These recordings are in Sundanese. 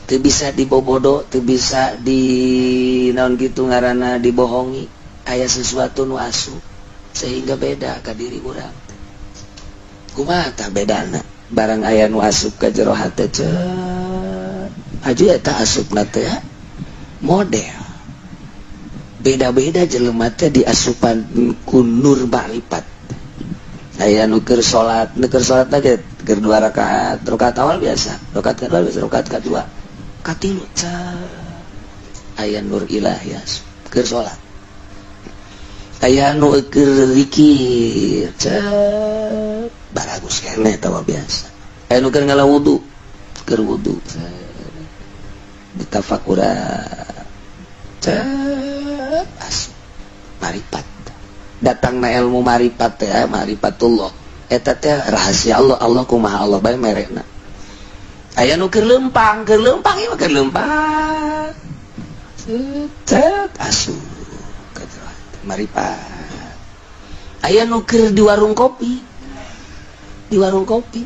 Teu bisa dibobodo, teu bisa di naon gitu ngaranna, dibohongi. Aya sesuatu nu asup sehingga beda ka diri urang. Kumaha tah bedana? Barang aya nu asup ka jero hate, cet aju eta asupna teh model beda-beda. Jelema teh diasupan ku nur makrifat. Aya nu keur salat, nu keur salat ge keur dua rakaat, rakaat awal biasa, rakaat kedua biasa, rakaat kedua, katilu, aya nur ilahi keur salat. Aya nu keur zikir, cet baragus keneh tawa biasa. Aya nu keur ngala wudu, keur wudu ditafakuran, cet asup maripat. Datang na ilmu maripat teh, marifatullah eta teh rahasia Allah. Allah kumaha, Allah bae merekna. Aya nu keur leumpang, keur leumpang ieu mah, keur leumpang, cet asup maripat. Aya nu keur di warung kopi, di warung kopi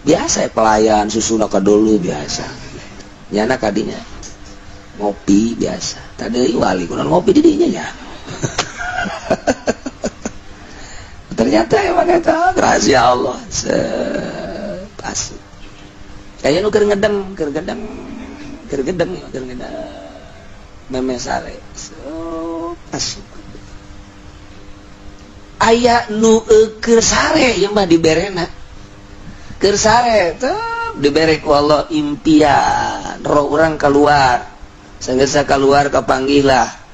biasa ya, pelayan susuna ka dulu biasa nyana kadinya ngopi biasa. Tadi wali kunaon ngopi di dinya ya. Ternyata emang eta rahasia Allah. Asup. Aya nu keur ngedeng, keur gedeng, keur gedeng, keur ngedeng meme sare, asup. Aya nu keur sare, ieu mah diberena keur sare teh, dibere ku Allah impian, roh urang keluar. Sanggeus keluar, kapanggihlah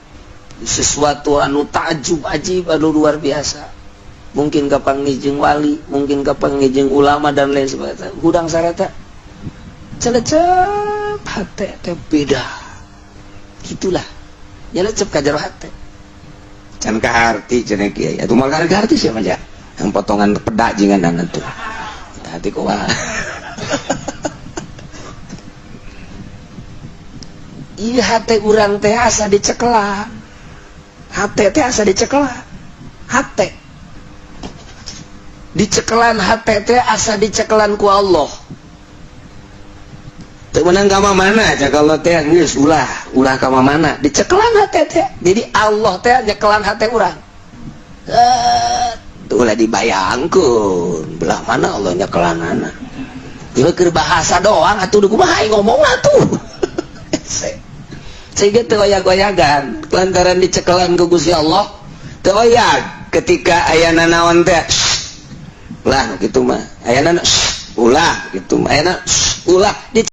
sesuatu anu takjub, ajib, anu luar biasa. Mungkin kapanggih jeung wali, mungkin kapanggih jeung ulama, dan lain sebagainya. Hudang sareta, celecep hate teh beda gitulah, nyelecep ka jero hate. Can kaharti cenah kiai atuh, moal kaharti siapa aja yang potongan pedak jingan tuh hati kumaha. Iya, hate urang teh asa dicekelan, hate teh asa dicekelan, hate dicekelan, hate teh asa dicekelan ku Allah. Teu meunang ka mana cak Allah teh, geus ulah, ulah ka mana, dicekelan hate teh. Jadi Allah teh nyekelan hate urang. Eh, ulah dibayangkeun belah mana Allah nyekelanana. Ieu keur bahasa doang atuh, kumaha ngomong atuh. Sehingga teu oyag-oyagan lantaran dicekelan ku Gusti Allah. Teu oyag ketika aya nanaon teh, ulah gitu mah, aya ulah gitu mah, aya ulah.